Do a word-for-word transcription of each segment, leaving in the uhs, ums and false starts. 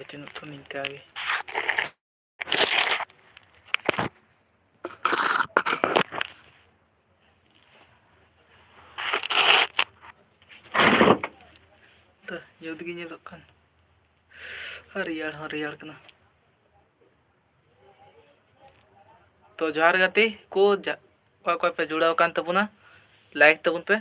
ᱛᱤᱱᱟᱹᱜ ᱛᱚ ᱱᱤᱝᱠᱟ ᱜᱮ᱾ ᱛᱚ, ᱧᱩᱛ ᱜᱮ ᱧᱮᱞᱚᱜ ᱠᱟᱱ᱾ ᱟᱨ ᱨᱮᱭᱟᱲ ᱦᱚᱸ ᱨᱮᱭᱟᱲ ᱠᱟᱱᱟ᱾ ᱛᱚ, ᱡᱚᱦᱟᱨ ᱜᱟᱛᱮ ᱠᱚ, ᱡᱟ-, ᱚᱠᱚᱭ ᱚᱠᱚᱭ ᱯᱮ ᱡᱩᱲᱟᱹᱣ ᱟᱠᱟᱱ ᱛᱟᱵᱚᱱᱟ, like ᱛᱟᱵᱚᱱ ᱯᱮ᱾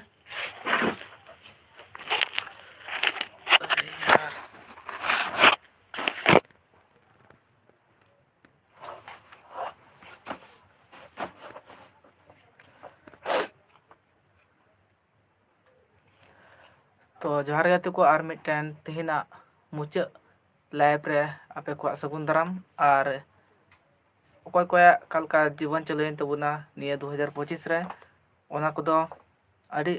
ᱛᱚ, ᱡᱚᱦᱟᱨ ᱜᱟᱛᱮ ᱠᱚ, ᱟᱨ ᱢᱤᱫᱴᱮᱱ ᱛᱮᱦᱮᱧᱟᱜ ᱢᱩᱪᱟᱹᱫ live ᱨᱮ ᱟᱯᱮ ᱠᱚᱣᱟᱜ ᱥᱟᱹᱜᱩᱱ ᱫᱟᱨᱟᱢ᱾ ᱟᱨ ᱚᱠᱚᱭ ᱠᱚᱭᱟᱜ ᱚᱠᱟ ᱞᱮᱠᱟ ᱡᱤᱵᱚᱱ ᱪᱟᱹᱞᱩᱭᱮᱱ ᱛᱟᱵᱚᱱᱟ ᱱᱤᱭᱟᱹ ᱫᱩ ᱦᱟᱡᱟᱨ ᱯᱚᱸᱪᱤᱥ ᱨᱮ, ᱚᱱᱟ ᱠᱚᱫᱚ ᱟᱹᱰᱤ,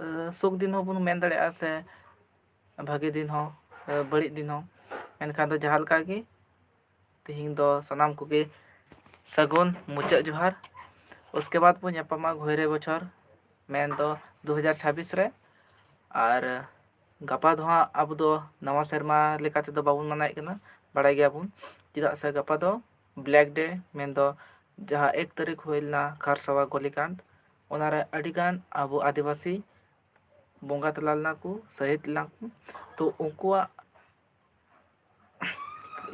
ᱮ, ᱥᱩᱠ ᱫᱤᱱ ᱦᱚᱸᱵᱚᱱ ᱢᱮᱱ ᱫᱟᱲᱮᱭᱟᱜᱼᱟ, ᱥᱮ ᱵᱷᱟᱜᱮ ᱫᱤᱱ ᱦᱚᱸ, ᱮ, ᱵᱟᱹᱲᱤᱡ ᱫᱤᱱ ᱦᱚᱸ᱾ ᱢᱮᱱᱠᱷᱟᱱ ᱫᱚ ᱡᱟᱦᱟᱸ ᱞᱮᱠᱟ ᱜᱮ, ᱛᱮᱦᱮᱧ ᱫᱚ ᱥᱟᱱᱟᱢ ᱠᱚᱜᱮ ᱥᱟᱹᱜᱩᱱ ᱢᱩᱪᱟᱹᱫ ᱡᱚᱦᱟᱨ᱾ ᱩᱥᱠᱮ ᱵᱟᱫ ᱵᱚᱱ ᱧᱟᱯᱟᱢᱟ ᱜᱷᱚᱭᱨᱮ ᱵᱚᱪᱷᱚᱨ, ᱢᱮᱱᱫᱚ ᱫᱩ ᱦᱟᱡᱟᱨ ᱪᱷᱟᱵᱵᱤᱥ ᱨᱮ᱾ ᱟᱨ ᱜᱟᱯᱟ ᱫᱚ ᱦᱟᱸᱜ ᱟᱵᱚ ᱫᱚ ᱱᱟᱣᱟ ᱥᱮᱨᱢᱟ ᱞᱮᱠᱟ ᱛᱮᱫᱚ ᱵᱟᱵᱚᱱ ᱢᱟᱱᱟᱣᱮᱫ ᱠᱟᱱᱟ, ᱵᱟᱲᱟᱭ ᱜᱮᱭᱟᱵᱚᱱ, ᱪᱮᱫᱟᱜ ᱥᱮ ᱜᱟᱯᱟ ᱫᱚ Black Day, ᱢᱮᱱᱫᱚ ᱡᱟᱦᱟᱸ ᱮᱠ ᱛᱟᱹᱨᱤᱠᱷ ᱦᱩᱭ ᱞᱮᱱᱟ ᱠᱷᱟᱨᱥᱟᱣᱟ ᱜᱚᱞᱤᱠᱟᱱᱰ, ᱚᱱᱟᱨᱮ ᱟᱹᱰᱤᱜᱟᱱ ᱟᱵᱚ ᱟᱹᱫᱤᱵᱟᱹᱥᱤ ᱵᱚᱸᱜᱟ ᱛᱟᱞᱟ ᱞᱮᱱᱟ ᱠᱚ, ᱥᱟᱹᱦᱤᱫ ᱞᱮᱱᱟ ᱠᱚ᱾ ᱛᱚ, ᱩᱱᱠᱩᱣᱟᱜ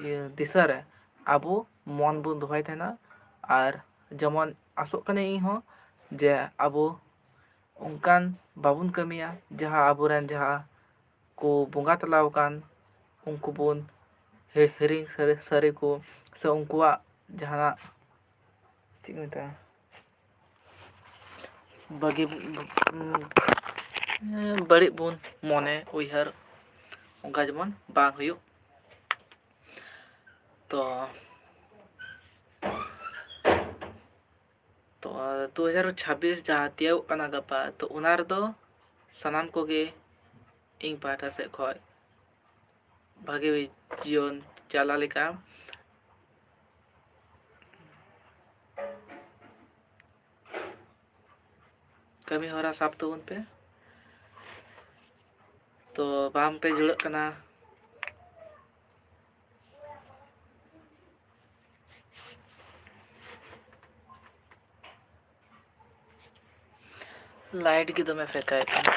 ᱤᱭᱟᱹ ᱫᱤᱥᱟᱹ ᱨᱮ ᱟᱵᱚ ᱢᱚᱱ ᱵᱚᱱ ᱫᱚᱦᱚᱭ ᱛᱟᱦᱮᱱᱟ᱾ ᱟᱨ ᱡᱮᱢᱚᱱ ᱟᱥᱚᱜ ᱠᱟᱹᱱᱟᱹᱧ ᱤᱧ ᱦᱚᱸ, ᱡᱮ ᱟᱵᱚ ᱚᱱᱠᱟᱱ ᱵᱟᱵᱚᱱ ᱠᱟᱹᱢᱤᱭᱟ, ᱡᱟᱦᱟᱸ ᱟᱵᱚᱨᱮᱱ ᱡᱟᱦᱟᱸ ᱠᱚ ᱵᱚᱸᱜᱟ ᱛᱟᱞᱟ ᱟᱠᱟᱱ, ᱩᱱᱠᱩ ᱵᱚᱱ ᱦᱤ-, ᱦᱤᱨᱤᱧ ᱥᱟᱹᱨᱤ, ᱥᱟᱹᱨᱤ ᱠᱚ, ᱥᱮ ᱩᱱᱠᱩᱣᱟᱜ ᱡᱟᱦᱟᱱᱟᱜ, ᱪᱮᱫ ᱠᱚ ᱢᱮᱛᱟᱜᱼᱟ, ᱵᱟᱹᱜᱤ, ᱵᱟᱹᱲᱤᱡ ᱵᱚᱱ ᱢᱚᱱᱮ ᱩᱭᱦᱟᱹᱨ, ᱚᱱᱠᱟ ᱡᱮᱢᱚᱱ ᱵᱟᱝ ᱦᱩᱭᱩᱜ᱾ ᱛᱚ, ᱫᱩ ᱦᱟᱡᱟᱨ ᱪᱷᱟᱵᱵᱤᱥ ᱡᱟᱦᱟᱸ ᱛᱤᱭᱳᱜ ᱠᱟᱱᱟ ᱜᱟᱯᱟ, ᱛᱚ ᱚᱱᱟ ᱨᱮᱫᱚ ᱥᱟᱱᱟᱢ ᱠᱚᱜᱮ ᱤᱧ ᱯᱟᱦᱴᱟ ᱥᱮᱫ ᱠᱷᱚᱱ ᱵᱷᱟᱜᱮ ᱡᱤᱭᱚᱱ ᱪᱟᱞᱟᱜ ᱞᱮᱠᱟ ᱠᱟᱹᱢᱤ ᱦᱚᱨᱟ ᱥᱟᱵ ᱛᱟᱵᱚᱱ ᱯᱮ᱾ ᱛᱚ ᱵᱟᱝ ᱯᱮ ᱡᱩᱲᱟᱹᱜ ᱠᱟᱱᱟ᱾ ᱞᱟᱭᱤᱴ ᱜᱮ ᱫᱚᱢᱮ ᱯᱷᱮᱠᱟᱭ ᱠᱟᱱᱟ᱾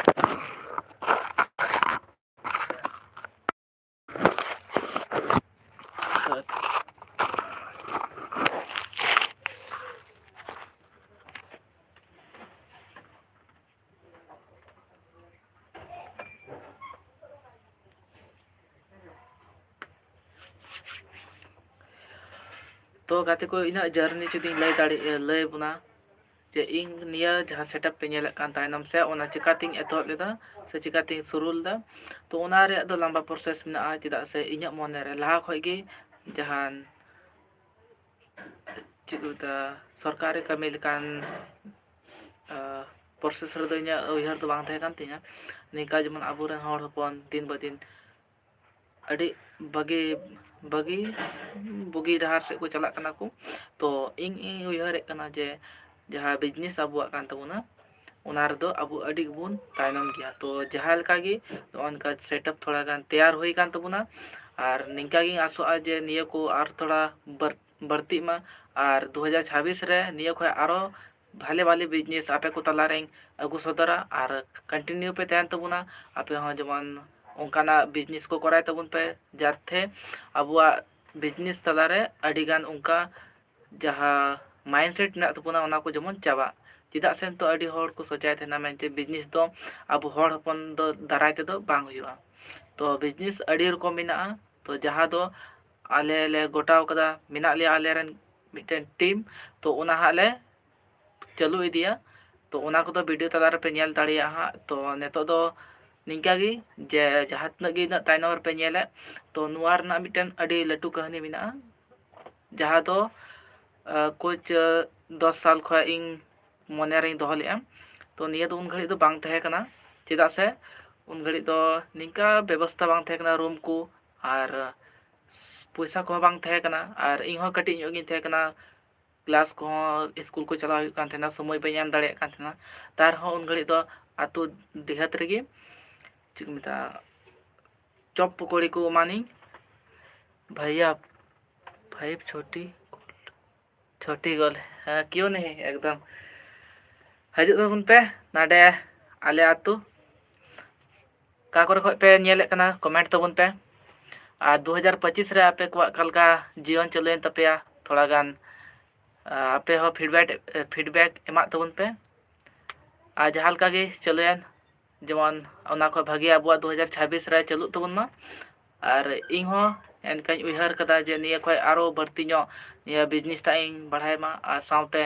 ᱛᱚ ᱜᱟᱛᱮ ᱠᱚ, ᱤᱧᱟᱹᱜ journey ᱡᱩᱫᱤᱧ ᱞᱟᱹᱭ ᱫᱟᱲᱮᱭᱟᱜᱼᱟ, ᱞᱟᱹᱭ ᱟᱵᱚᱱᱟ ᱡᱮ ᱤᱧ ᱱᱤᱭᱟᱹ ᱡᱟᱦᱟᱸ setup ᱯᱮ ᱧᱮᱞᱮᱫ ᱠᱟᱱ ᱛᱟᱭᱱᱚᱢ ᱥᱮ, ᱚᱱᱟ ᱪᱤᱠᱟᱛᱤᱧ ᱮᱛᱚᱦᱚᱵ ᱞᱮᱫᱟ ᱥᱮ ᱪᱤᱠᱟᱛᱤᱧ ᱥᱩᱨᱩ ᱞᱮᱫᱟ, ᱛᱚ ᱚᱱᱟ ᱨᱮᱭᱟᱜ ᱫᱚ ᱞᱟᱢᱵᱟ process ᱢᱮᱱᱟᱜᱼᱟ᱾ ᱪᱮᱫᱟᱜ ᱥᱮ ᱤᱧᱟᱹᱜ ᱢᱚᱱᱮ ᱨᱮ ᱞᱟᱦᱟ ᱠᱷᱚᱡ ᱜᱮ ᱡᱟᱦᱟᱱ ᱪᱮᱫ ᱠᱚ ᱢᱮᱛᱟᱜᱼᱟ, ᱥᱚᱨᱠᱟᱨᱤ ᱠᱟᱹᱢᱤ ᱞᱮᱠᱟᱱ, ᱟᱸ, process ᱨᱮᱫᱚ ᱤᱧᱟᱹᱜ ᱩᱭᱦᱟᱹᱨ ᱫᱚ ᱵᱟᱝ ᱛᱟᱦᱮᱸ ᱠᱟᱱ ᱛᱤᱧᱟᱹ᱾ ᱱᱤᱝᱠᱟ ᱡᱮᱢᱚᱱ ᱟᱵᱚᱨᱮᱱ ᱦᱚᱲ ᱦᱚᱯᱚᱱ ᱫᱤᱱ ᱵᱟ ᱫᱤᱱ ᱟᱹᱰᱤ ᱵᱷᱟᱹᱜᱤ, ᱵᱷᱟᱹᱜᱤ, ᱵᱩᱜᱤ ᱰᱟᱦᱟᱨ ᱥᱮᱫ ᱠᱚ ᱪᱟᱞᱟᱜ ᱠᱟᱱᱟ ᱠᱚ᱾ ᱛᱚ ᱤᱧ, ᱤᱧ ᱩᱭᱦᱟᱹᱨᱮᱫ ᱠᱟᱱᱟ ᱡᱮ ᱡᱟᱦᱟᱸ business ᱟᱵᱚᱣᱟᱜ ᱠᱟᱱ ᱛᱟᱵᱚᱱᱟ, ᱚᱱᱟ ᱨᱮᱫᱚ ᱟᱵᱚ ᱟᱹᱰᱤ ᱜᱮᱵᱚᱱ ᱛᱟᱭᱱᱚᱢ ᱜᱮᱭᱟ᱾ ᱛᱚ ᱡᱟᱦᱟᱸ ᱞᱮᱠᱟ ᱜᱮ ᱱᱚᱜᱼᱚ ᱱᱚᱝᱠᱟ setup ᱛᱷᱚᱲᱟ ᱜᱟᱱ ᱛᱮᱭᱟᱨ ᱦᱩᱭ ᱟᱠᱟᱱ ᱛᱟᱵᱚᱱᱟ, ᱟᱨ ᱱᱤᱝᱠᱟ ᱜᱤᱧ ᱟᱥᱚᱜᱼᱟ ᱡᱮ ᱱᱤᱭᱟᱹ ᱠᱚ ᱟᱨ ᱛᱷᱚᱲᱟ ᱵᱟᱹᱲ-, ᱵᱟᱹᱲᱛᱤᱜ ᱢᱟ, ᱟᱨ ᱫᱩ ᱦᱟᱡᱟᱨ ᱪᱷᱟᱵᱵᱤᱥ ᱨᱮ ᱱᱤᱭᱟᱹ ᱠᱷᱚᱱ ᱟᱨᱚ ᱵᱷᱟᱞᱮ ᱵᱷᱟᱞᱮ business ᱟᱯᱮ ᱠᱚ ᱛᱟᱞᱟᱨᱮᱧ ᱟᱹᱜᱩ ᱥᱚᱫᱚᱨᱟ, ᱟᱨ continue ᱯᱮ ᱛᱟᱦᱮᱱ ᱛᱟᱵᱚᱱᱟ᱾ ᱟᱯᱮ ᱦᱚᱸ ᱡᱮᱢᱚᱱ ᱚᱱᱠᱟᱱᱟᱜ business ᱠᱚ ᱠᱚᱨᱟᱭ ᱛᱟᱵᱚᱱ ᱯᱮ, ᱡᱟᱛᱮ ᱟᱵᱚᱣᱟᱜ business ᱛᱟᱞᱟᱨᱮ ᱟᱹᱰᱤᱜᱟᱱ ᱚᱱᱠᱟ ᱡᱟᱦᱟᱸ mindset ᱢᱮᱱᱟᱜ ᱛᱟᱵᱚᱱᱟ, ᱚᱱᱟ ᱠᱚ ᱡᱮᱢᱚᱱ ᱪᱟᱵᱟᱜ᱾ ᱪᱮᱫᱟᱜ ᱥᱮ ᱱᱤᱛᱚᱜ ᱟᱹᱰᱤ ᱦᱚᱲ ᱠᱚ ᱥᱚᱪᱟᱭ ᱛᱟᱦᱮᱱᱟ ᱢᱮᱱᱛᱮ business ᱫᱚ ᱟᱵᱚ ᱦᱚᱲ ᱦᱚᱯᱚᱱ ᱫᱚ ᱫᱟᱨᱟᱭ ᱛᱮᱫᱚ ᱵᱟᱝ ᱦᱩᱭᱩᱜᱼᱟ᱾ ᱛᱚ business ᱟᱹᱰᱤ ᱨᱚᱠᱚᱢ ᱢᱮᱱᱟᱜᱼᱟ᱾ ᱛᱚ ᱡᱟᱦᱟᱸ ᱫᱚ ᱟᱞᱮ ᱞᱮ ᱜᱚᱴᱟᱣ ᱠᱟᱫᱟ, ᱢᱮᱱᱟᱜ ᱞᱮᱭᱟ ᱟᱞᱮ ᱨᱮᱱ ᱢᱤᱫᱴᱮᱱ team, ᱛᱚ ᱚᱱᱟ ᱦᱟᱸᱜ ᱞᱮ ᱪᱟᱹᱞᱩ ᱤᱫᱤᱭᱟ᱾ ᱛᱚ ᱚᱱᱟ ᱠᱚᱫᱚ video ᱛᱟᱞᱟ ᱨᱮᱯᱮ ᱧᱮᱞ ᱫᱟᱲᱮᱭᱟᱜᱼᱟ ᱦᱟᱸᱜ᱾ ᱛᱚ ᱱᱤᱛᱚᱜ ᱫᱚ ᱱᱤᱝᱠᱟ ᱜᱮ, ᱡᱮ ᱡᱟᱦᱟᱸ ᱛᱤᱱᱟᱹᱜ ᱜᱮ ᱤᱱᱟᱹᱜ ᱛᱟᱭᱱᱚᱢ ᱨᱮᱯᱮ ᱧᱮᱞᱮᱫ, ᱛᱚ ᱱᱚᱣᱟ ᱨᱮᱱᱟᱜ ᱢᱤᱫᱴᱮᱱ ᱟᱹᱰᱤ ᱞᱟᱹᱴᱩ ᱠᱟᱹᱦᱱᱤ ᱢᱮᱱᱟᱜᱼᱟ, ᱡᱟᱦᱟᱸ ᱫᱚ, ᱟᱸ, ᱠᱳᱪ, ᱟᱸ, ᱫᱚᱥ ᱥᱟᱞ ᱠᱷᱚᱱ ᱤᱧ ᱢᱚᱱᱮ ᱨᱤᱧ ᱫᱚᱦᱚ ᱞᱮᱫᱼᱟ᱾ ᱛᱚ ᱱᱤᱭᱟᱹ ᱫᱚ ᱩᱱ ᱜᱷᱟᱹᱲᱤᱡ ᱫᱚ ᱵᱟᱝ ᱛᱟᱦᱮᱸ ᱠᱟᱱᱟ, ᱪᱮᱫᱟᱜ ᱥᱮ ᱩᱱ ᱜᱷᱟᱹᱲᱤᱡ ᱫᱚ ᱱᱤᱝᱠᱟ ᱵᱮᱵᱚᱥᱛᱷᱟ ᱵᱟᱝ ᱛᱟᱦᱮᱸ ᱠᱟᱱᱟ, ᱨᱩᱢ ᱠᱚ ᱟᱨ ᱯᱚᱭᱥᱟ ᱠᱚᱦᱚᱸ ᱵᱟᱝ ᱛᱟᱦᱮᱸ ᱠᱟᱱᱟ, ᱟᱨ ᱤᱧ ᱦᱚᱸ ᱠᱟᱹᱴᱤᱡ ᱧᱚᱜ ᱜᱤᱧ ᱛᱟᱦᱮᱸ ᱠᱟᱱᱟ᱾ ᱠᱞᱟᱥ ᱠᱚᱦᱚᱸ, ᱥᱠᱩᱞ ᱠᱚ ᱪᱟᱞᱟᱣ ᱦᱩᱭᱩᱜ ᱠᱟᱱ ᱛᱟᱦᱮᱱᱟ, ᱥᱚᱢᱚᱭ ᱵᱟᱹᱧ ᱮᱢ ᱫᱟᱲᱮᱭᱟᱜ ᱠᱟᱱ ᱛᱟᱦᱮᱱᱟ᱾ ᱛᱟᱨ ᱨᱮᱦᱚᱸ ᱩᱱ ᱜᱷᱟᱹᱲᱤᱡ ᱫᱚ ᱟᱹᱛᱩ ᱰᱤᱦᱟᱹᱛ ᱨᱮᱜᱮ, ᱪᱮᱫ ᱠᱚ ᱢᱮᱛᱟᱜᱼᱟ, ᱪᱚᱯ ᱯᱚᱠᱚᱲᱤ ᱠᱚ ᱮᱢᱟᱱᱤᱧ᱾ ᱵᱷᱟᱭᱭᱟ, ᱯᱷᱟᱭᱤᱵᱷ ᱪᱷᱚᱴᱤ ᱪᱷᱚᱴᱤ ᱜᱳᱞ, ᱦᱮᱸ, ᱠᱤᱭᱩ ᱱᱟᱦᱤ, ᱮᱠᱫᱚᱢ᱾ ᱦᱤᱡᱩᱜ ᱛᱟᱵᱚᱱ ᱯᱮ ᱱᱟᱰᱮ ᱟᱞᱮ ᱟᱹᱛᱩ᱾ ᱚᱠᱟ ᱠᱚᱨᱮ ᱠᱷᱚᱱ ᱯᱮ ᱧᱮᱞᱮᱫ ᱠᱟᱱᱟ, ᱠᱚᱢᱮᱱᱴ ᱛᱟᱵᱚᱱ ᱯᱮ᱾ ᱟᱨ ᱫᱩ ᱦᱟᱡᱟᱨ ᱯᱚᱸᱪᱤᱥ ᱨᱮ ᱟᱯᱮ ᱠᱚᱣᱟᱜ ᱚᱠᱟ ᱞᱮᱠᱟ ᱡᱤᱭᱚᱱ ᱪᱟᱹᱞᱩᱭᱮᱱ ᱛᱟᱯᱮᱭᱟ, ᱛᱷᱚᱲᱟ ᱜᱟᱱ, ᱟ, ᱟᱯᱮ ᱦᱚᱸ ᱯᱷᱤᱰᱵᱮᱠ, ᱯᱷᱤᱰᱵᱮᱠ ᱮᱢᱟᱜ ᱛᱟᱵᱚᱱ ᱯᱮ᱾ ᱟᱨ ᱡᱟᱦᱟᱸ ᱞᱮᱠᱟ ᱜᱮ ᱪᱟᱹᱞᱩᱭᱮᱱ, ᱡᱮᱢᱚᱱ ᱚᱱᱟ ᱠᱷᱚᱱ ᱵᱷᱟᱜᱮ ᱟᱵᱚᱣᱟᱜ ᱫᱩ ᱦᱟᱡᱟᱨ ᱪᱷᱟᱵᱵᱤᱥ ᱨᱮ ᱪᱟᱹᱞᱩᱜ ᱛᱟᱵᱚᱱ ᱢᱟ᱾ ᱟᱨ ᱤᱧ ᱦᱚᱸ ᱮᱱᱠᱟᱧ ᱩᱭᱦᱟᱹᱨ ᱠᱟᱫᱟ ᱡᱮ ᱱᱤᱭᱟᱹ ᱠᱷᱚᱱ ᱟᱨᱚ ᱵᱟᱹᱲᱛᱤ ᱧᱚᱜ ᱱᱤᱭᱟᱹ ᱵᱤᱡᱽᱱᱮᱥ ᱴᱟᱜ ᱤᱧ ᱵᱟᱲᱦᱟᱭ ᱢᱟ, ᱟᱨ ᱥᱟᱶᱛᱮ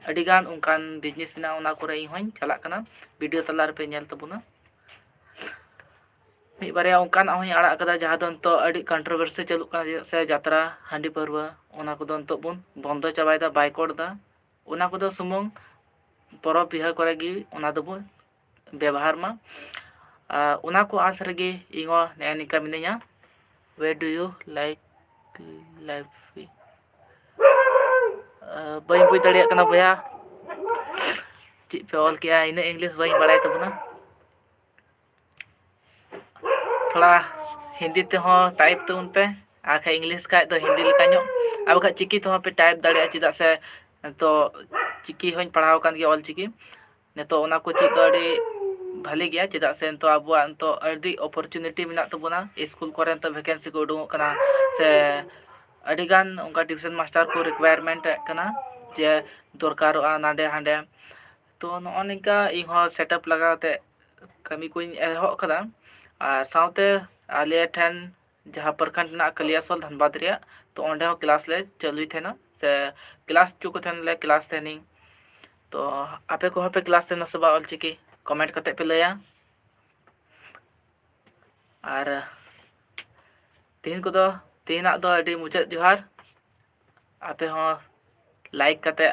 ᱟᱹᱰᱤᱜᱟᱱ ᱚᱱᱠᱟᱱ ᱵᱤᱡᱽᱱᱮᱥ ᱢᱮᱱᱟᱜᱼᱟ, ᱚᱱᱟ ᱠᱚᱨᱮ ᱤᱧ ᱦᱚᱸᱧ ᱪᱟᱞᱟᱜ ᱠᱟᱱᱟ᱾ ᱵᱷᱤᱰᱤᱭᱳ ᱛᱟᱞᱟ ᱨᱮᱯᱮ ᱧᱮᱞ ᱛᱟᱵᱚᱱᱟ᱾ ᱢᱤᱫ ᱵᱟᱨᱭᱟ ᱚᱱᱠᱟᱱᱟᱜ ᱦᱚᱸᱧ ᱟᱲᱟᱜ ᱠᱟᱫᱟ, ᱡᱟᱦᱟᱸ ᱫᱚ ᱱᱤᱛᱚᱜ ᱟᱹᱰᱤ ᱠᱚᱱᱴᱨᱳᱵᱷᱟᱨᱥᱤ ᱪᱟᱹᱞᱩᱜ ᱠᱟᱱᱟ, ᱪᱮᱫᱟᱜ ᱥᱮ ᱡᱟᱛᱨᱟ, ᱦᱟᱺᱰᱤ ᱯᱟᱹᱨᱣᱟᱹ, ᱚᱱᱟ ᱠᱚᱫᱚ ᱱᱤᱛᱚᱜ ᱵᱚᱱ ᱵᱚᱱᱫᱚ ᱪᱟᱵᱟᱭᱮᱫᱟ, ᱵᱟᱭᱠᱚᱴ ᱮᱫᱟ᱾ ᱚᱱᱟ ᱠᱚᱫᱚ ᱥᱩᱢᱩᱝ ᱯᱚᱨᱚᱵᱽ ᱯᱤᱦᱟᱹ ᱠᱚᱨᱮ ᱜᱮ ᱚᱱᱟ ᱫᱚᱵᱚᱱ ᱵᱮᱵᱚᱦᱟᱨ ᱢᱟ᱾ ᱟᱨ ᱚᱱᱟ ᱠᱚ ᱟᱸᱥ ᱨᱮᱜᱮ ᱤᱧ ᱦᱚᱸ ᱱᱮᱜᱼᱮ ᱱᱤᱝᱠᱟ ᱢᱤᱱᱟᱹᱧᱟ᱾ Where do you like life? ᱟᱨ ᱵᱟᱹᱧ ᱵᱩᱡᱽ ᱫᱟᱲᱮᱭᱟᱜ ᱠᱟᱱᱟ ᱵᱚᱭᱦᱟ, ᱪᱮᱫ ᱯᱮ ᱚᱞ ᱠᱮᱜᱼᱟ, ᱤᱱᱟᱹᱜ ᱤᱝᱞᱤᱥ ᱵᱟᱹᱧ ᱵᱟᱲᱟᱭ ᱛᱟᱵᱚᱱᱟ᱾ ᱛᱷᱚᱲᱟ ᱦᱤᱱᱫᱤ ᱛᱮᱦᱚᱸ ᱴᱟᱭᱤᱯ ᱛᱟᱵᱚᱱ ᱯᱮ, ᱟᱨ ᱠᱷᱟᱡ ᱤᱝᱞᱤᱥ ᱠᱷᱟᱡ ᱫᱚ ᱦᱤᱱᱫᱤ ᱞᱮᱠᱟ ᱧᱚᱜ, ᱟᱨ ᱵᱟᱠᱷᱟᱡ ᱪᱤᱠᱤ ᱛᱮᱦᱚᱸ ᱯᱮ ᱴᱟᱭᱤᱯ ᱫᱟᱲᱮᱭᱟᱜᱼᱟ, ᱪᱮᱫᱟᱜ ᱥᱮ ᱱᱤᱛᱚᱜ ᱪᱤᱠᱤ ᱦᱚᱸᱧ ᱯᱟᱲᱦᱟᱣ ᱟᱠᱟᱱ ᱜᱮᱭᱟ, ᱚᱞ ᱪᱤᱠᱤ᱾ ᱱᱤᱛᱚᱜ ᱚᱱᱟ ᱠᱚ ᱪᱮᱫ ᱫᱚ ᱟᱹᱰᱤ ᱵᱷᱟᱞᱮ ᱜᱮᱭᱟ, ᱪᱮᱫᱟᱜ ᱥᱮ ᱱᱤᱛᱚᱜ ᱟᱵᱚᱣᱟᱜ ᱱᱤᱛᱚᱜ ᱟᱹᱰᱤ ᱚᱯᱚᱨᱪᱩᱱᱤᱴᱤ ᱢᱮᱱᱟᱜ ᱛᱟᱵᱚᱱᱟ᱾ ᱥᱠᱩᱞ ᱠᱚᱨᱮ ᱱᱤᱛᱚᱜ ᱵᱷᱮᱠᱮᱱᱥᱤ ᱠᱚ ᱩᱰᱩᱝᱚᱜ ᱠᱟᱱᱟ, ᱥᱮ ᱟᱹᱰᱤᱜᱟᱱ ᱚᱱᱠᱟ ᱴᱤᱭᱩᱥᱚᱱ ᱢᱟᱥᱴᱟᱨ ᱠᱚ ᱨᱤᱠᱣᱟᱭᱟᱨᱢᱮᱱᱴ ᱮᱫ ᱠᱟᱱᱟ ᱡᱮ ᱫᱚᱨᱠᱟᱨᱚᱜᱼᱟ ᱱᱟᱰᱮ ᱦᱟᱸᱰᱮ᱾ ᱛᱚ ᱱᱚᱜᱼᱚ ᱱᱤᱝᱠᱟ ᱤᱧ ᱦᱚᱸ ᱥᱮᱴᱟᱯ ᱞᱟᱜᱟᱣ ᱛᱮ ᱠᱟᱹᱢᱤ ᱠᱚᱧ ᱮᱦᱚᱵ ᱠᱟᱫᱟ᱾ ᱟᱨ ᱥᱟᱶᱛᱮ ᱟᱞᱮ ᱴᱷᱮᱱ ᱡᱟᱦᱟᱸ ᱯᱨᱚᱠᱷᱚᱸᱰ ᱢᱮᱱᱟᱜᱼᱟ ᱠᱟᱞᱤᱭᱟᱥᱚᱞ ᱫᱷᱟᱱᱵᱟᱫᱽ ᱨᱮᱭᱟᱜ, ᱛᱚ ᱚᱸᱰᱮ ᱦᱚᱸ ᱠᱞᱟᱥ ᱞᱮ ᱪᱟᱹᱞᱩᱭ ᱛᱟᱦᱮᱱᱟ, ᱥᱮ ᱠᱞᱟᱥ ᱦᱚᱪᱚ ᱠᱚ ᱛᱟᱦᱮᱱᱟᱞᱮ, ᱠᱞᱟᱥ ᱛᱟᱦᱮᱱᱤᱧ᱾ ᱛᱚ ᱟᱯᱮ ᱠᱚᱦᱚᱸ ᱯᱮ ᱠᱞᱟᱥ ᱛᱟᱦᱮᱱᱟ ᱥᱮ ᱵᱟᱝ ᱚᱞᱪᱤᱠᱤ, ᱠᱚᱢᱮᱱᱴ ᱠᱟᱛᱮ ᱯᱮ ᱞᱟᱹᱭᱟ᱾ ᱟᱨ ᱛᱤᱦᱤᱧ ᱠᱚᱫᱚ, ᱛᱤᱦᱤᱧᱟᱜ ᱫᱚ ᱟᱹᱰᱤ ᱢᱩᱪᱟᱹᱫ ᱡᱚᱦᱟᱨ᱾ ᱟᱯᱮ ᱦᱚᱸ ᱞᱟᱭᱤᱠ ᱠᱟᱛᱮ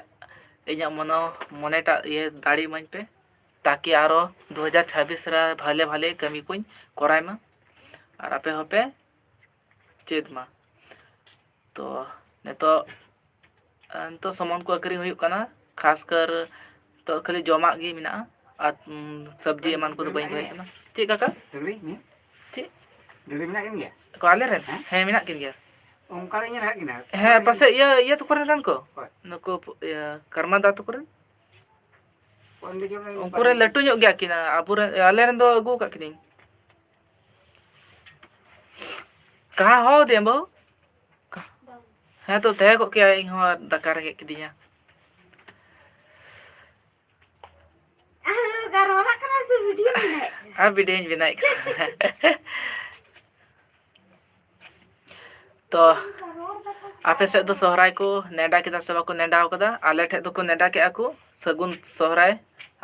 ᱤᱧᱟᱹᱜ ᱢᱚᱱᱚ ᱢᱚᱱᱮᱴᱟᱜ ᱤᱭᱟᱹ ᱫᱟᱲᱮ ᱤᱢᱟᱹᱧ ᱯᱮ, ᱛᱟᱠᱤ ᱟᱨᱚ ᱫᱩ ᱦᱟᱡᱟᱨ ᱪᱷᱟᱵᱵᱤᱥ ᱨᱮ ᱵᱷᱟᱞᱮ ᱵᱷᱟᱞᱮ ᱠᱟᱹᱢᱤ ᱠᱚᱧ ᱠᱚᱨᱟᱣ ᱢᱟ ᱟᱨ ᱟᱯᱮ ᱦᱚᱸᱯᱮ ᱪᱮᱫ ᱢᱟ᱾ ᱛᱚ ᱱᱤᱛᱚᱜ ᱱᱤᱛᱚᱜ ᱥᱟᱢᱟᱱ ᱠᱚ ᱟᱹᱠᱷᱨᱤᱧ ᱦᱩᱭᱩᱜ ᱠᱟᱱᱟ, ᱠᱷᱟᱥ ᱠᱟᱨ ᱱᱤᱛᱚᱜ ᱠᱷᱟᱹᱞᱤ ᱡᱚᱢᱟᱜ ᱜᱮ ᱢᱮᱱᱟᱜᱼᱟ ᱟᱨ ᱥᱚᱵᱽᱡᱤ ᱮᱢᱟᱱ ᱠᱚᱫᱚ ᱵᱟᱹᱧ ᱫᱚᱦᱚᱭᱮᱫ ᱠᱟᱱᱟ᱾ ᱪᱮᱫ ᱠᱟᱠᱟ? ᱰᱟᱹᱝᱨᱤ ᱦᱮᱸ? ᱪᱮᱫ? ᱰᱟᱹᱝᱨᱤ ᱢᱮᱱᱟᱜ ᱠᱤᱱ ᱜᱮᱭᱟ? ᱠᱚ ᱟᱞᱮ ᱨᱮᱱ? ᱦᱮᱸ? ᱦᱮᱸ, ᱢᱮᱱᱟᱜ ᱠᱤᱱ ᱜᱮᱭᱟ᱾ ᱚᱱᱠᱟ ᱞᱤᱧ ᱧᱮᱞ ᱟᱠᱟᱫ ᱠᱤᱱᱟ᱾ ᱦᱮᱸ, ᱯᱟᱥᱮᱡ ᱤᱭᱟᱹ, ᱤᱭᱟᱹ ᱛᱟᱠᱚ ᱨᱮᱱ ᱠᱟᱱ ᱠᱚ? ᱚᱠᱚᱭ? ᱱᱩᱠᱩ, ᱤᱭᱟᱹ, ᱠᱟᱨᱢᱟ ᱫᱟ ᱛᱟᱠᱚ ᱨᱮᱱ? ᱚᱸᱰᱮ ᱡᱮᱢᱚᱱ ᱩᱱᱠᱩ ᱨᱮᱱ ᱞᱟᱹᱴᱩ ᱧᱚᱜ ᱜᱮᱭᱟ ᱠᱤᱱ, ᱟᱵᱚ ᱨᱮᱱ, ᱟᱞᱮ ᱨᱮᱱ ᱫᱚ ᱟᱹᱜᱩ ᱟᱠᱟᱫ ᱠᱤᱱᱟᱹᱧ᱾ ᱠᱟᱦᱟᱸ ᱦᱚ ᱫᱮ ᱵᱟᱹᱦᱩ? ᱦᱮᱸ, ᱛᱚ ᱛᱟᱦᱮᱸ ᱠᱚᱜ ᱠᱮᱭᱟ, ᱤᱧ ᱦᱚᱸ ᱫᱟᱠᱟ ᱨᱮᱸᱜᱮᱡ ᱠᱤᱫᱤᱧᱟ᱾ ᱟᱨ ᱨᱚᱲᱟᱜ ᱠᱟᱱᱟ ᱥᱮ ᱵᱷᱤᱰᱤᱭᱳ ᱵᱮᱱᱟᱣᱮᱫ ᱠᱟᱱᱟ? ᱟᱨ ᱵᱷᱤᱰᱤᱭᱳᱧ ᱵᱮᱱᱟᱣᱮᱫ ᱠᱟᱱᱟ᱾ ᱛᱚ, ᱟᱯᱮ ᱥᱮᱫ ᱫᱚ ᱥᱚᱦᱨᱟᱭ ᱠᱚ ᱱᱮᱰᱟ ᱠᱮᱫᱟ ᱥᱮ ᱵᱟᱠᱚ ᱱᱮᱰᱟ ᱟᱠᱟᱫᱟ? ᱟᱞᱮ ᱴᱷᱮᱡ ᱫᱚᱠᱚ ᱱᱮᱰᱟ ᱠᱮᱜᱼᱟ ᱠᱚ᱾ ᱥᱟᱹᱜᱩᱱ ᱥᱚᱦᱨᱟᱭ᱾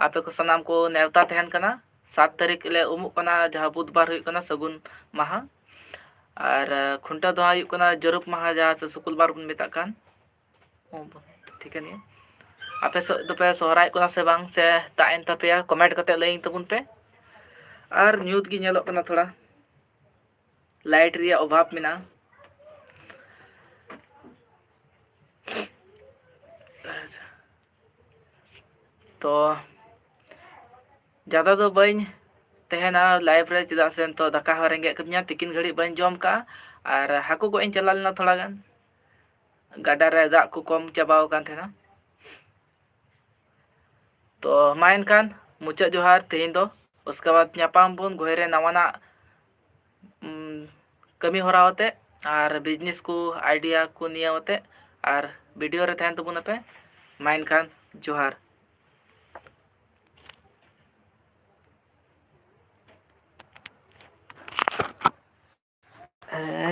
ᱟᱯᱮ ᱠᱚ ᱥᱟᱱᱟᱢ ᱠᱚ ᱱᱮᱣᱛᱟ ᱛᱟᱦᱮᱱ ᱠᱟᱱᱟ᱾ ᱥᱟᱛ ᱛᱟᱹᱨᱤᱠᱷ ᱞᱮ ᱩᱢᱩᱜ ᱠᱟᱱᱟ, ᱡᱟᱦᱟᱸ ᱵᱩᱫᱷᱵᱟᱨ ᱦᱩᱭᱩᱜ ᱠᱟᱱᱟ, ᱥᱟᱹᱜᱩᱱ ᱢᱟᱦᱟ᱾ ᱟᱨ, ᱟᱸ, ᱠᱷᱩᱱᱴᱟᱹᱣ ᱫᱚ ᱦᱟᱸᱜ ᱦᱩᱭᱩᱜ ᱠᱟᱱᱟ ᱡᱟᱹᱨᱩᱯ ᱢᱟᱦᱟ, ᱡᱟᱦᱟᱸ ᱥᱮ ᱥᱩᱠᱩᱞ ᱵᱟᱨ ᱵᱚᱱ ᱢᱮᱛᱟᱜ ᱠᱟᱱ᱾ ᱚ, ᱴᱷᱤᱠᱟᱹᱱ ᱜᱮᱭᱟ᱾ ᱟᱯᱮ ᱥᱮᱫ ᱫᱚᱯᱮ ᱥᱚᱦᱨᱟᱭᱚᱜ ᱠᱟᱱᱟ ᱥᱮ ᱵᱟᱝ, ᱥᱮ ᱛᱟᱜ ᱮᱱ ᱛᱟᱯᱮᱭᱟ? ᱠᱚᱢᱮᱱᱴ ᱠᱟᱛᱮ ᱞᱟᱹᱭᱟᱹᱧ ᱛᱟᱵᱚᱱ ᱯᱮ᱾ ᱟᱨ ᱧᱩᱛ ᱜᱮ ᱧᱮᱞᱚᱜ ᱠᱟᱱᱟ ᱛᱷᱚᱲᱟ᱾ ᱞᱟᱭᱤᱴ ᱨᱮᱭᱟᱜ ᱚᱵᱷᱟᱵᱽ ᱢᱮᱱᱟᱜᱼᱟ᱾ ᱛᱚ, ᱡᱟᱫᱟ ᱫᱚ ᱵᱟᱹᱧ ᱛᱟᱦᱮᱱᱟ ᱞᱟᱭᱤᱵᱷ ᱨᱮ, ᱪᱮᱫᱟᱜ ᱥᱮ ᱱᱤᱛᱚᱜ ᱫᱟᱠᱟ ᱦᱚᱸ ᱨᱮᱸᱜᱮᱡ ᱠᱟᱹᱫᱤᱧᱟ, ᱛᱤᱠᱤᱱ ᱜᱷᱟᱹᱲᱤᱡ ᱵᱟᱹᱧ ᱡᱚᱢ ᱠᱟᱜᱼᱟ᱾ ᱟᱨ ᱦᱟᱹᱠᱩ ᱜᱚᱡ ᱤᱧ ᱪᱟᱞᱟᱣ ᱞᱮᱱᱟ ᱛᱷᱚᱲᱟ ᱜᱟᱱ, ᱜᱟᱰᱟ ᱨᱮ ᱫᱟᱜ ᱠᱚ ᱠᱚᱢ ᱪᱟᱵᱟᱣ ᱟᱠᱟᱱ ᱛᱟᱦᱮᱱᱟ᱾ ᱛᱚ ᱢᱟ ᱮᱱᱠᱷᱟᱱ ᱢᱩᱪᱟᱹᱫ ᱡᱚᱦᱟᱨ ᱛᱮᱦᱮᱧ ᱫᱚ, ᱩᱥᱠᱮ ᱵᱟᱫ ᱧᱟᱯᱟᱢ ᱵᱚᱱ ᱜᱚᱭ ᱨᱮ ᱱᱟᱣᱟᱱᱟᱜ, ᱩᱢ, ᱠᱟᱹᱢᱤ ᱦᱚᱨᱟ ᱟᱛᱮ ᱟᱨ ᱵᱤᱡᱽᱱᱮᱥ ᱠᱚ ᱟᱭᱰᱤᱭᱟ ᱠᱚ ᱱᱤᱭᱟᱹ ᱟᱛᱮ, ᱟᱨ ᱵᱷᱤᱰᱤᱭᱳ ᱨᱮ ᱛᱟᱦᱮᱱ ᱛᱟᱵᱚᱱ ᱟᱯᱮ᱾ ᱢᱟ ᱮᱱᱠᱷᱟᱱ ᱡᱚᱦᱟᱨ᱾ ᱮ,